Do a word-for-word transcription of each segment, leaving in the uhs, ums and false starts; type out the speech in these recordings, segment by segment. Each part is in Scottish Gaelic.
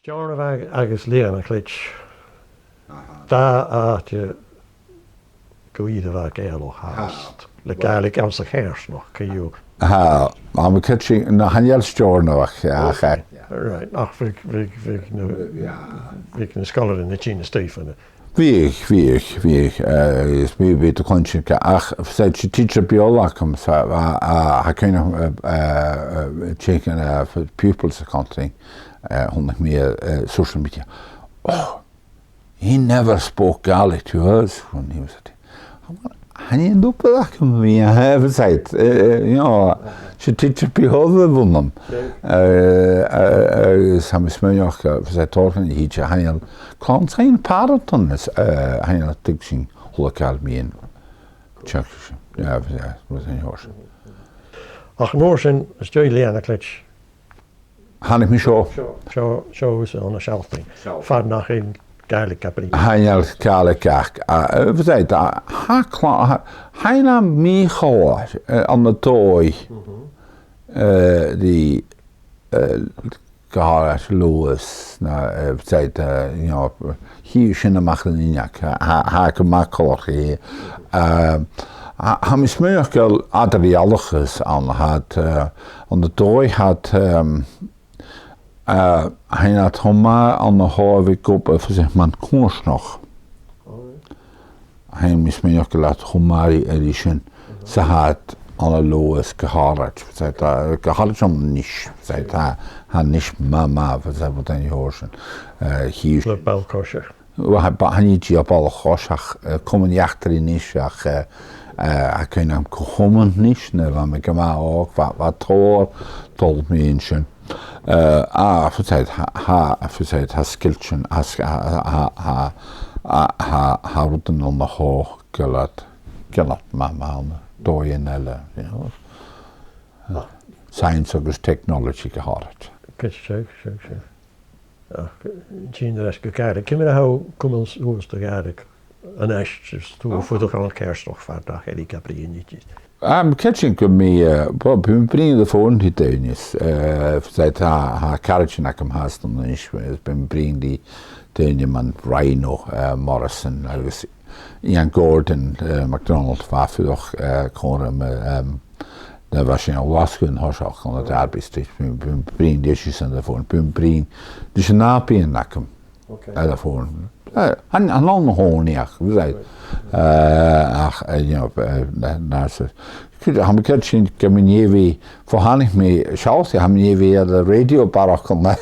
Steòrnabhagh agus Lìonacleit. Aha. Dà àite gu ìre mhath Gàidhealach fhathast. Le Gàidhlig anns a' choimhearsnachd, co-dhiù. Tha, tha mi a' creidsinn, no, chan eil Steòrnabhagh, ach, eh, right, ach bhiodh, bhiodh, bhiodh na, bhiodh na sgoilearan a' tighinn a-staigh bhon a Bhiodh, bhiodh, bhiodh, eh, is bhiodh, bhiodh iad a' cluinntinn, ach 's e teacher Beurla agam, 's e, a, a, tha cuimhne agam, eh, eh, eh, taking, eh, pupils or something, eh, chunnaic mi, eh, social media. "Oh, he never spoke Gaelic to us when he was a teen." Chan e an obair agam a bhith, eh, bheil fhios agad, eh, eh, you know, 's e teacher Beurla a bh' annam. Eh, eh, agus tha mi a' smaoineachadh, eh, bheil fhios agad, tòrr dhen na teacher, chan eil clann, 's e pàrantan is, eh, chan eil a' tuigsinn a h-uile càil mu dheidhinn. Teacher, yeah, bheil fhios agad, bheil fhios agad, an uair sin. Ach an uair sin, às dèidh Lìonacleit, thàinig mi seo. Seo, seo, seo thusa ann an Sealtainn. Sealtainn. Far nach eil Gàidhlig ga bruidhinn. Chan eil Gàidhlig ach, a, a, bheil fhios agad, a, tha cla-, tha, tha e mì-chòir, eh, ann an dòigh, eh, ri, eh, gu h-àraid Leòdhas, no, eh, bheil fhios agad, eh, you know, chì thu sin a-mach an uinneag, tha, tha, tha e gu math coltach rithe. Eh, tha, tha mi a' smaoineachadh gu bheil eadar-dhealachadh ann, tha iad, eh, ann an dòigh tha iad, ehm, eh, tha iad cho math ann an dòigh a bhith ag obair, bheil fhios agad, mar chunnartach. Tha mi a' smaoineachadh gu bheil iad cho math ri, ri sin, 's a tha iad ann an Leòdhas gu h-àraid, bheil fhios agad, gu h-àraid ann an Nis, bheil fhios agad, tha, tha Nis math, math, bheil fhios agad, bho dhaoine a tha sin, eh, chì thu. Le ball-coise. Well, tha, ba, chan e dìreach ball-coise ach, eh, Comann Eachdraidh Nis ach, eh, eh, tha cuimhne agam co-chomann Nis, nuair a bha mi gu math òg, bha, bha tòrr dol mun sin. Eh, a, bheil fhios agad, tha, tha, bheil fhios agad, tha sgilltean, tha sg-, tha, tha rudan ann a tha gu bheil iad, gu bheil iad math, math ann an dòighean eile, you know. Science agus technology gu h-àraid. Gu, sure, sure, sure. Ach, eh, tighinn air ais gu Gàidhlig. Ciamar a tha thu a' cumail suas do Ghàidhlig a-nis, is tu a' fuireach ann an coimhearsnachd far nach eil i ga bruidhinn idir? Am, creidsinn gum bi, eh, well, bidh mi a' bruidhinn air a' fòn ri daoine, eh, bheil fhios agad, tha, tha caraidean agam fhathast ann an Nis, is bidh mi a' bruidhinn ri daoine mar Rhino, eh, Morrison agus Ian Gordon, eh, MacDonald, bha e a' fuireach, eh, còmhla rium, eh, em, nuair a bha sinn an Glaschu an toiseach, ann an Derby Street, bidh, bidh mi a' bruidhinn ris-san air a' fòn, bidh mi a' bruidhinn ris an nàbaidhean agam air a' fòn. Eh, an, an ann a-chòmhnaidh ach, bheil fhios agad. Eh, ach, eh, you know, eh, na, na, sa, tha mi a' creidsinn gum bi mi air a bhith, bho thàinig mi a Sealtainn, tha mi air a bhith air an rèidio barrachd ann an,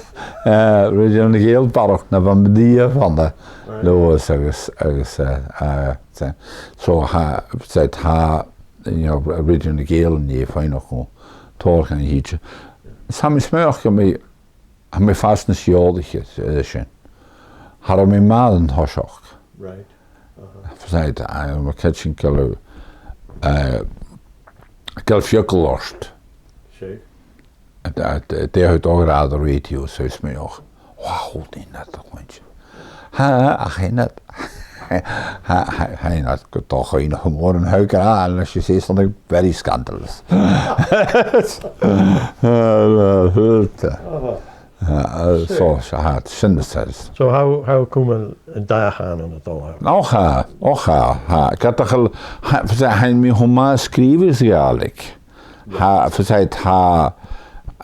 eh, Rèidio nan Gàidheal barrachd na bha mi riamh ann an Leòdhas agus, agus, eh, eh, so tha, bheil fhios agad, tha, you know, Rèidio nan Gàidheal an-diugh a' faighneachd mu tòrr dhen na h-ìre. Is tha mi a' smaoineachadh gum bi, tha mi a' fàs nas eòlaiche, eh, sin. Cha robh mi math an toiseach. Right. Bheil fhios agad, tha mi a' creidsinn gu bheil, eh, gu bheil feagal ort. Seadh. A, a, a, dè tha thu a' ràdh air an rèidio, so is mi, och, wow, nì na do chluinntinn. Tha, ach chan eil, tha, tha, chan eil gu dòcha nach mòr an t-òigridh a th' ann, is e something very scandalous. Tha, tha, so, so, tha, sin na says. So, tha, tha thu a' cumail an dà chànan a' dol? Och, tha, och, tha, tha. Ged a bheil, tha, tha, tha mi cho math a' sgrìobhadh sa Ghàidhlig. Tha, bheil fhios agad, tha,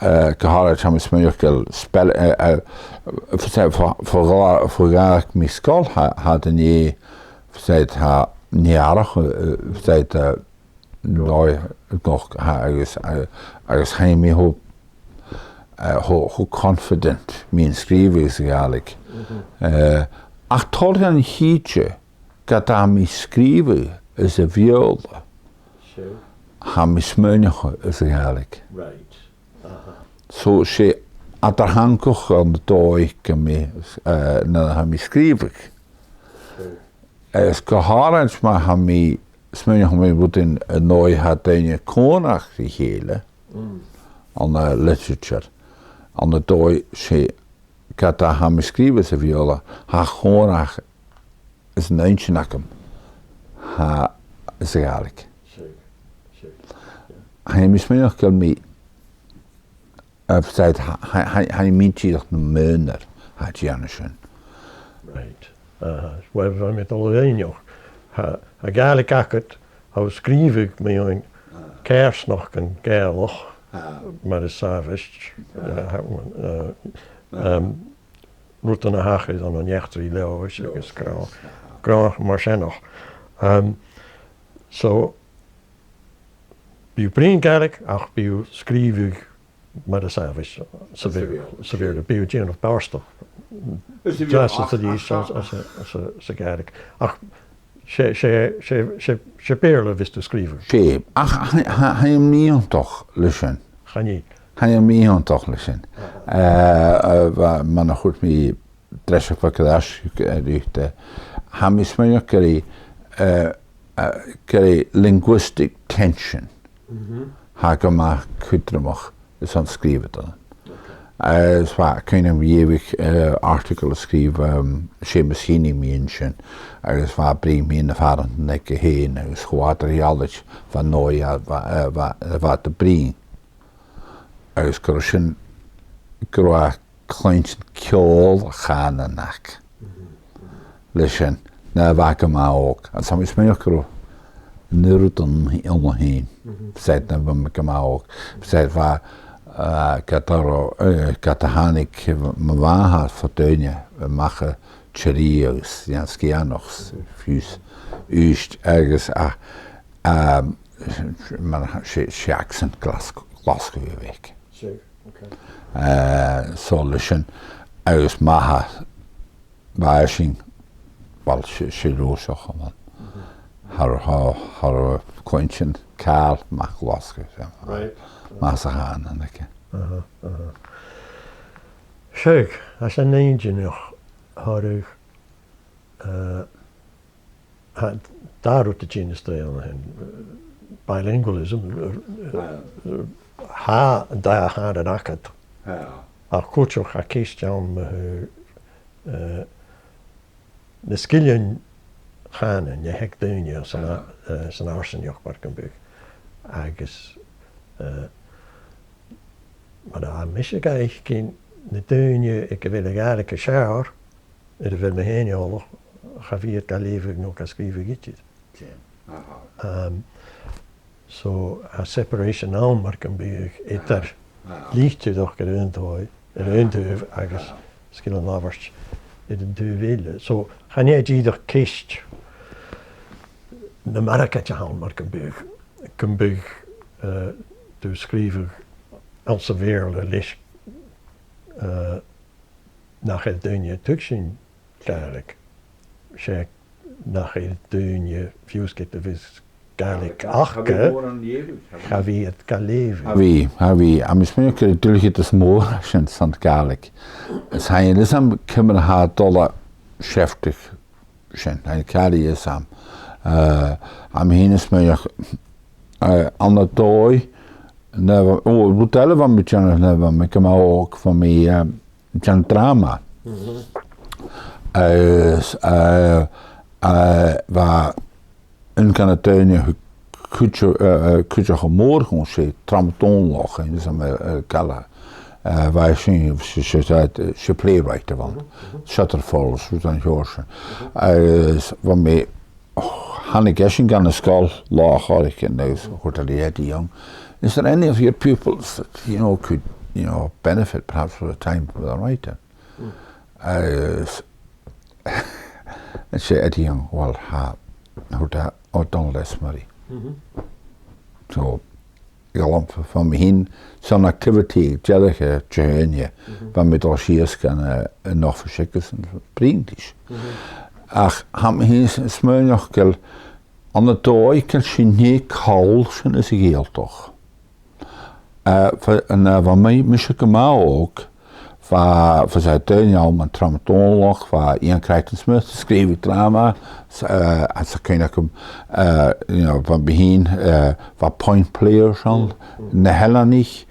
eh, gu h-àraid, tha mi a' smaoineachadh gu bheil spell-, eh, eh, bheil fhios agad, fo, fo Ghà-, fo Ghàidhlig mi sgoil, tha, tha daoine, bheil fhios agad, tha, nì atharrachadh, eh, bheil fhios agad, eh, no, no, tha, agus, eh, agus tha mi cho, eh, cho, cho confident mun sgrìobhadh sa Ghàidhlig. Eh, ach tòrr dhen na h-ìre, ged a tha mi a' sgrìobhadh sa Bheurla, tha mi a' smaoineachadh sa Ghàidhlig. Right. So 's e eadar-theangachadh an dòigh gum bi, eh, nuair a tha mi a' sgrìobhadh. Is gu h-àraid ma tha mi a' smaoineachadh mu rudan an dòigh a tha daoine còmhla ri chèile, ann an literature, ann an dòigh 's e ged a tha mi a' sgrìobhadh sa Bheurla, tha còmhradh is an inntinn agam, tha, sa Ghàidhlig. Tha mi a' smaoineachadh gu bheil mi, eh, bheil fhios agad, tha, tha, tha, tha mi dìreach nam aonar tha e a' dèanamh sin. Right. Aha. Well, bha mi a' dol a dh'fhaighneachd. Tha, tha Gàidhlig agad, tha thu a' sgrìobhadh mu dheidhinn coimhearsnachdan Gàidhealach, mar as àbhaist, eh, tha, eh, em, rudan a thachair ann an eachdraidh Leòdhais agus gnotha-, gnotha mar sin. Em, so, bidh thu a' bruidhinn Gàidhlig, ach bidh thu a' sgrìobhadh mar as àbhaist sa Bheurla, sa Bheurla, bidh thu a' dèanamh bàrdachd. Deas a tha dìreach sa, sa, sa, sa Ghàidhlig. Ach 's e, 's e, 's e, 's e, 's e Beurla a bhios tu a' sgrìobhadh. 'S e, ach tha, tha, tha e iongantach leis sin. Chan eil. Tha e iongantach leis sin. Eh, eh, bha, mar a thuirt mi, dreis a' phacadais, eh, riut, eh, tha mi a' smaoineachadh gur e, eh, eh, gur e linguistic tension tha gu math cudromach airson sgrìobhadairean. Agus bha cuimhne agam, dh'fheuch, eh, article a sgrìobh, um, Seumas Heaney mu dheidhinn sin, agus bha e a' bruidhinn mu na pàrantan aige fhèin, agus cho fada 's a dh'fhalbh iad, bha an dòigh, bha, eh, bha, bha iad a' bruidhinn. Agus gun robh sin, gun robh e a' cluinntinn ceòl a' chànain aca leis sin, nuair a bha e gu math òg. Agus tha mi a' smaoineachadh gun robh an uiread ann fhèin. 'S e, nuair a bha mi gu math òg. 'S e, bha, eh, ged a, eh, ged a thàinig mo mhàthair fo dhaoine a-mach à Tiriodh agus Dùn Sgitheanach, fiù 's Uibhist, agus a, a, mar a, 's e, 's e accent Glasg-, Glaschu a bh' aice. Sure, okay. Eh, so leis sin, agus ma tha, bha sin, well, 's e, 's e Rùasach a bh' ann. Tha, tha, tha cluinntinn càil mac Ghlaschu, so. Right. Mas a chan an aice. Aha, aha. Seadh, às an inntinn, tha, eh, tha dà rud a' tighinn a-steach an sin, eh, bilingualism, eh, eh, tha an dà chànan agad. Ach cuideachd tha ceist ann mu, eh, na sgilean cànain a th' aig daoine san a-, eh, san fharsaingeachd mar gum biodh. Agus, eh, mar a tha mise ga fhaicinn, na daoine aig a bheil a' Ghàidhlig as fheàrr, air a bheil mi fhèin eòlach, cha bhi iad ga leughadh no ga sgrìobhadh idir. Aha. Um, so, tha separation ann mar gum biodh eadar litrichean air aon taobh, air aon taobh agus sgilean labhairt air an taobh eile. So, chan e dìreach ceist na margaidh a th' ann mar gum biodh, gum biodh, eh, tu a' sgrìobhadh anns a' Bheurla leis, eh, nach eil daoine a' tuigsinn Gàidhlig. 'S e nach eil daoine fiù 's ged a bhios Gàidhlig aca, cha bhi iad ga leughadh. Cha bhi, cha bhi. Agus tha mi a' smaoineachadh gur e duilgheadas mòr a tha sin san Ghàidhlig. Is chan eil fhios agam ciamar a tha dol a sheasamh sin, chan eil càil fhios agam. Eh, tha mi fhìn a' smaoineachadh, eh, ann an dòigh, nuair a, ò, rud eile a bha mi a' dèanamh nuair a bha mi gu math òg, bha mi, eh, a' dèanamh dràma. Is, eh, eh, bha aon de na daoine a chuid-, eh, eh, cuideachd a' mhòr-chuid, 's e Tormod Dòmhnallach, agus, eh, eh, Gallagher. Eh, bha e sin, 's e, 's e, 's e, 's e playwright a bh' ann. Shutter Falls, rud den t-seòrsa sin. Agus bha mi, thàinig esan dhan an sgoil latha air choreigin agus thuirt e ri Eddie Young, "Is there any of your pupils that, you know, could, you know, benefit perhaps from a time with a writer?" Agus 's e Eddie Young, well, tha, thuirt e, "Ò, Dòmhnall S. Murray." So, ghabh mi, bha mi fhìn san activity aig deireadh Dihaoine, bha mi a' dol sìos gun, eh, an oifis aigesan a' bruidhinn ris. Ach tha mi fhìn a' smaoineachadh gu bheil ann an dòigh gu bheil sinn a' call sin às a' Ghàidhealtachd. Eh, fa-, an, eh, bha mi, mise gu math òg, bha, bha sinn a' dèanamh ann an Tormod Dòmhnallach, bha Iain Crichton Smith a' sgrìobhadh dràma, s-, eh, agus tha cuimhne agam, eh, you know, bha mi fhìn, eh, bha Point Players ann, na h-Eileanaich,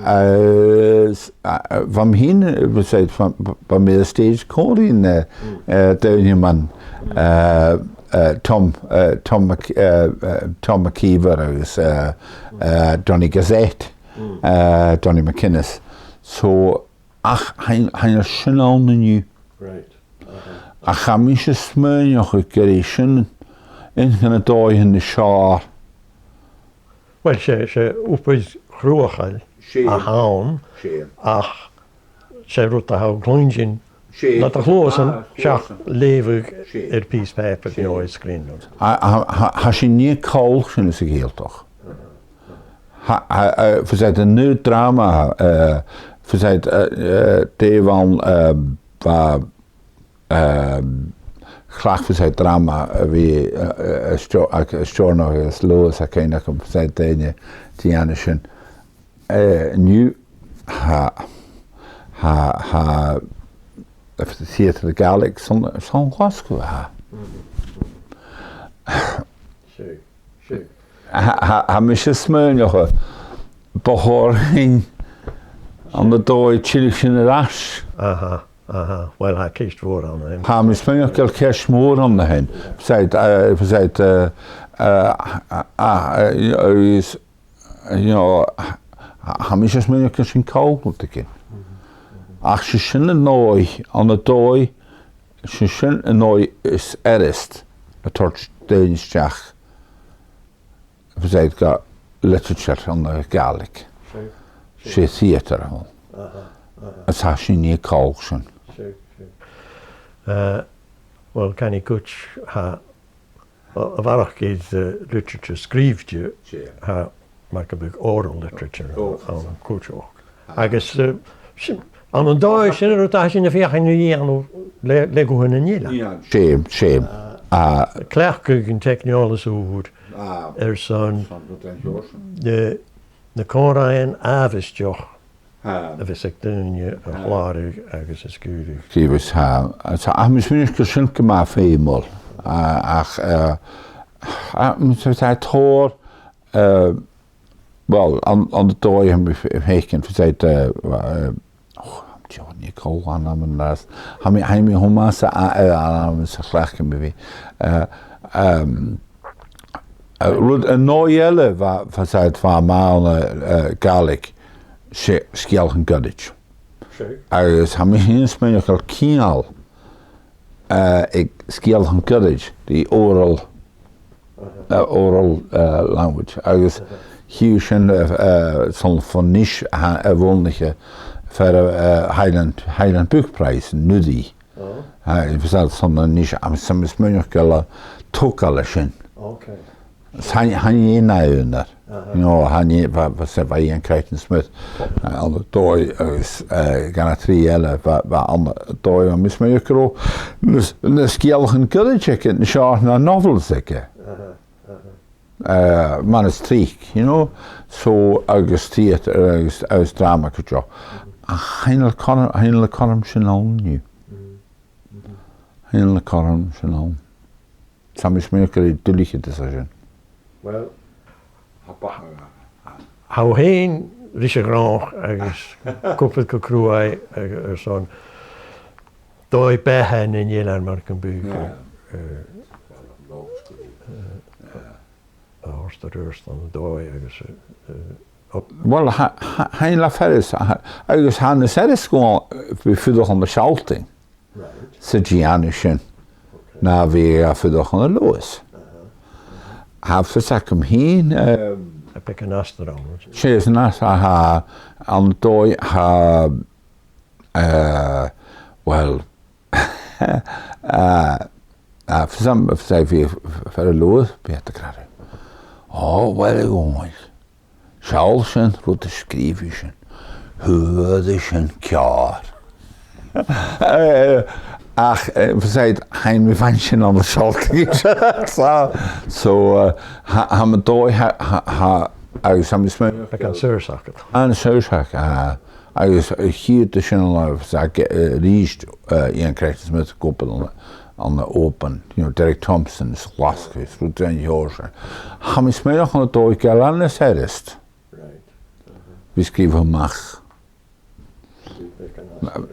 eh, s-, eh, bha mi fhìn, eh, bha, bha, bha mi air stage còmhla ri, eh, eh, daoine mar, eh, eh, Tom, eh, Tom Mac-, eh, eh, Tom McKeever agus, eh, eh, Donnie Gazette, eh, Donnie MacInnes. So, Ach chan, chan eil sin ann an-diugh. Right. Ach tha mise a' smaoineachadh gur e sin aon de na dòighean as fheàrr. Well, 's e, 's e obair chruaidh a th' ann, ach 's e rud a tha thu a' cluinntinn nad chluasan seach leughadh air pìos pàipeir no air sgrìn. Tha, tha, tha, tha sin nas còir sin sa Ghàidhealtachd. Tha, tha, eh, fhios agad, an aon dràma, eh, fhios agad, eh, eh, dè bh' ann, eh, bha, eh, chleachd, fhios agad, dràma a bhith, eh, eh, a steo-, ag, a steòrnadh agus Lewis a' cuimhneachadh, fhios agad, daoine a' dèanamh sin. Eh, an-diugh, tha, tha, tha, eh, theatre Gàidhlig san, san Ghlaschu, tha. Tha, tha, tha mise a' smaoineachadh, bu chòir dhuinn ann an dòigh tilleadh sin air ais. Aha, aha. Well, tha ceist mhòr ann an sin. Tha mi a' smaoineachadh gu bheil ceist mhòr ann an sin. Fhios agad, eh, fhios agad, eh, eh, eh, eh, agus, you know, tha, tha mise a' smaoineachadh gu bheil sin còir dhut fhaicinn. Ach 's e sin an dòigh, ann an dòigh, 's e sin an dòigh as fheàrr a thoirt daoine a-steach, fhios agad, gu literature ann an Gàidhlig. 'S e theatre a th' ann. Agus tha sin nas còire sin. Eh, well, chan e a-chaoidh, tha, a, a bharrachd air, eh, literature sgrìobhte, tha mar gum biodh oral literature ann cuideachd. Agus, eh, sin, ann an dòigh sin, an rud a tha sinn a' feuchainn ri dhèanamh le, le guthan nan eilean. 'S e, 's e. Cleachdadh an teicneòlas ùr airson na, na còmhraidhean àbhaisteach a bhios aig daoine a chlàradh agus a sgaoileadh. Sgrìobhadh, tha, tha, tha mi a' smaoineachadh gu bheil sin gu math feumail. A, ach, eh, a, m-, tha, tha tòrr, eh, well, ann, ann an dòigh tha mi f-, faicinn, fhios agad, eh, eh, oh, tha mi a' dol a chluinntinn ainmean a-nis. Tha mi, tha mi cho math sa, a, a, ainmean sa chleachdadh mi bhith. Eh, ehm, Eh, rud, an dòigh eile bha, fhios agad, bha math ann an, eh, Gàidhlig, 's e sgeulachdan goirid. Agus tha mi fhìn a' smaoineachadh gu bheil ceangal, eh, aig sgeulachdan goirid, the oral, eh, oral, eh, language. Agus chì thu sin, eh, eh, san fhàs a-nis a, a bhuannaich fear, eh, Highland, Highland Book Prize, an-uiridh. Tha, fhios agad, san a-nis, agus tha mi a' smaoineachadh gu bheil e a' togail sin. Chan, chan e an aon aon. No, chan e, bha, bha, 's e, bha Iain Crichton-Smith, eh, ann an dòigh agus, eh, dhà no trì eile, bha, bha ann an dòigh, tha mi a' smaoineachadh gu robh na, na sgeulachdan goirid aige, na short, na novels aige. Eh, mar as trice, you know, so, agus theatre, agus, agus dràma cuideachd. Ach chan eil cothrom, chan eil cothrom sin ann an-diugh. Chan eil cothrom sin ann. Tha mi a' smaoineachadh gur e duilgheadas a tha sin. Well, tha thu fhèin ris a' ghnothaich agus cuideachd gu cruaidh agus airson dòigh-beatha nan eilean mar gum biodh, eh, a thoirt air adhart ann an dòigh agus, eh, eh, op- Well, tha, tha, tha e furasta, tha, agus tha e nas fhasa dhomh a bhith a' fuireach ann an sealladh sa dèanamh sin na bhith a' fuireach ann an Leòdhas. Tha fios agam fhìn, eh, a' pìc an-dràsta ann. 'S e, 's e an-dràsta, tha, ann an dòigh, tha, eh, well, eh, eh, fios agam, fios agam, bhiodh fear a Leòdhas, bhiodh iad ag ràdh rium, "Ò, uill, a Dhòmhnaill, seall sin, rud a sgrìobh thu sin, fhuair thu sin ceàrr." Eh, ach, eh, fios agad, chan eil mi a' faighinn sin ann an sealladh. So, so, eh, tha, tha mi an dòigh, tha, tha, tha, agus tha mi a' smaoineachadh gu bheil an saorsa agad. An saorsa agad, ah, agus, eh, a' chiad sin a leugh, fios agad, eh, a-rithist, eh, Iain Crichton-Smith ag obair ann an, ann an Òban, you know, Derek Thompson sa Ghlaschu, is rud den t-seòrsa sin. Tha mi a' smaoineachadh ann an dòigh gu bheil e nas fhasa a bhith a' sgrìobhadh a-mach.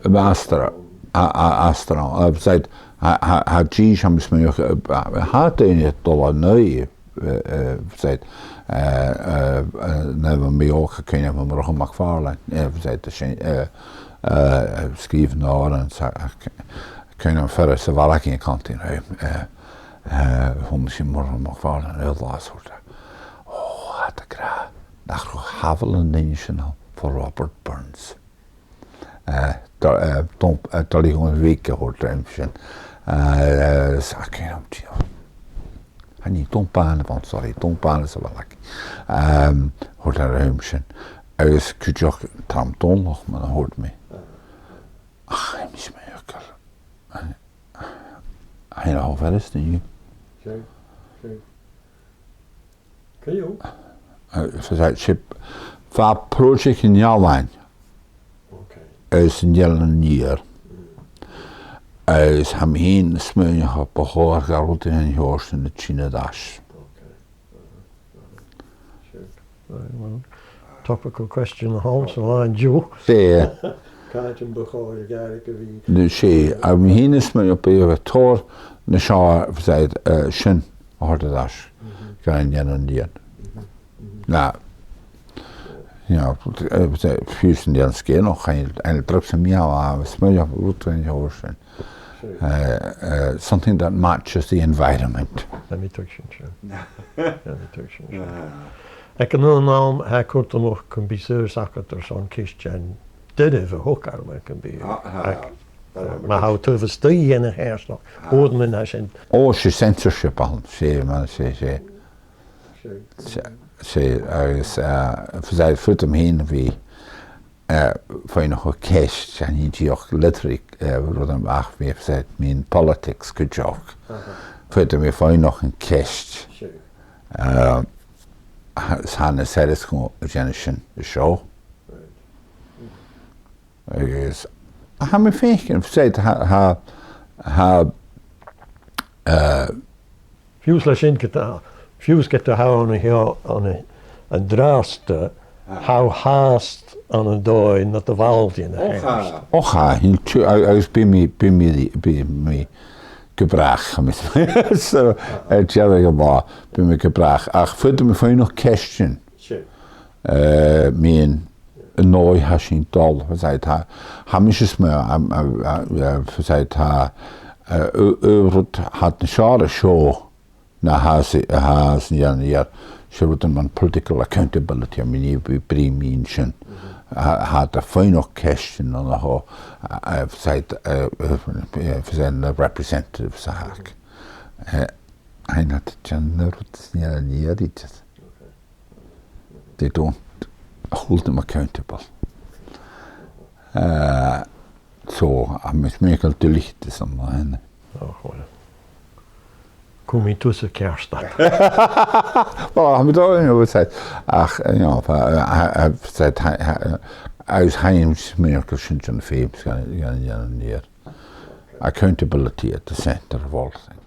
Maighstir, a, a, maighstir, a, fios agad, tha, tha, tha dithis, tha mi a' smaoineachadh, a, a, tha daoine a' dol an aghaidh, eh, eh, fios agad, eh, eh, eh, na bha mi òg, tha cuimhne agam air Murchadh MacPhàrlain, eh, fios agad, sin, eh, Eh, sgrìobh an òran, 's a, a, cuimhne agam fear sa bhaile againn a' cantainn rium, eh, eh, thum sin mar a bha fàileadh an aon latha, sort of. Ò, tha iad ag ràdh nach robh a h-uile duine sin ann fo Robert Burns. Eh, do-, eh, dom-, eh, Doireann Bhig a thuirt rium sin. Eh, eh, 's a, cuimhne agam, tha e, chan e Dòmhnall Bàn a bh' ann, sorry, Dòmhnall Bàn sa bhaile againn. Ehm, thuirt e rium sin. Agus cuideachd Tom Dòmhnallach, mar a thuirt mi. Ach, tha mi a' smaoineachadh gu bheil, eh, tha e na fhear as duilghe. Sure, sure. Cò? Eh, 's e, 's e, bha pròiseact an ealain. Okay. Is an Eilean an Iar. Mm. Is tha mi fhìn a' smaoineachadh bu chòir dha rudan a tha an-diugh sin a thighinn air ais. Okay. Uh-huh. Uh-huh. Sure. Right, well, topical question a th' ann, so an-diugh. 'S e. Càit am bu chòir a' Ghàidhlig a bhith? Nise, tha mi fhìn a' smaoineachadh gum biodh e tòrr nas fheàrr, 's e, eh, sin a thoirt air ais, mhm, gun an Eilean an Iar. Mhm. Mhm. Nah. You know, eh, eh, fiù 's an Eilean Sgitheanach, chan eil, chan eil dragh sam bith ann, a bheil smaoineachadh rud an-diugh sin. Sure. Eh, eh, something that matches the environment. Tha mi a' tuigsinn, sure. Tha mi a' tuigsinn, sure. Ah. Aig an aon àm, tha e cudromach gum bi saoghal aca airson ceistean doirbh a thogail, mar gum biodh. Ah, ah, aig, ah, eh, ah, ma tha thu taobh a-staigh dhen a' cheist, no, ah, uaireannan tha sin. Ò, 's e censorship a th' ann, 's e, mar, 's e, 's e. Sure. 'S e, 's e, agus, eh, 's e, faodaidh mi fhìn a bhith, eh, faighneachd ceist, chan e dìreach literary, eh, rud a th' ann, ach bhith, 's e, mun politics cuideachd. Aha. Faodaidh mi faighneachd an ceist. Sure. Eh, tha, 's ann as fheàrr as a dhèanamh sin an seo. Right. Agus, tha mi a' faicinn, 's e, tha, tha, tha, eh, fiù 's leis sin, ged a, fiù 's ged a tha thu an seo, an, an-dràsta, ah, tha thu fhathast ann an dòigh nad bhall-de na. Och, tha. Och, tha, tha thu, a-, agus bidh mi, bidh mi, bidh mi gu bràth, tha mi, so, eh, dìreach gu math, bidh mi gu bràth. Ach faodaidh mi faighneachd ceistean. Sure. Eh, mun an dòigh a tha sinn a' dol, 's e, tha, tha mise a' smaoineachadh, a, a, a, a, 's e, tha, eh, a, a rud a tha nas fheàrr an seo na tha sa, tha san Eilean an Iar, 's e rud mar political accountability, I mean, bidh, bidh mi an sin. Tha, tha iad a' faighneachd ceistean an seo, a, a, 's e, eh, eh, eh, 's e na representatives a th' aca. Eh, tha iad a' dèanamh na rudan san Eilean an Iar idir. They don't hold them accountable. Eh, so, tha mi a' smaoineachadh gu bheil duilgheadas ann an sin. Och, well. Cumaidh tusa ceart. Well, tha mi dol, you know, 's e, ach, you know, fa-, eh, eh, eh, 's e, tha, tha, eh, agus tha mi a' smaoineachadh gu bheil sin dèanamh fhèin, gun, gun, gun, gun, accountability at the centre of all things.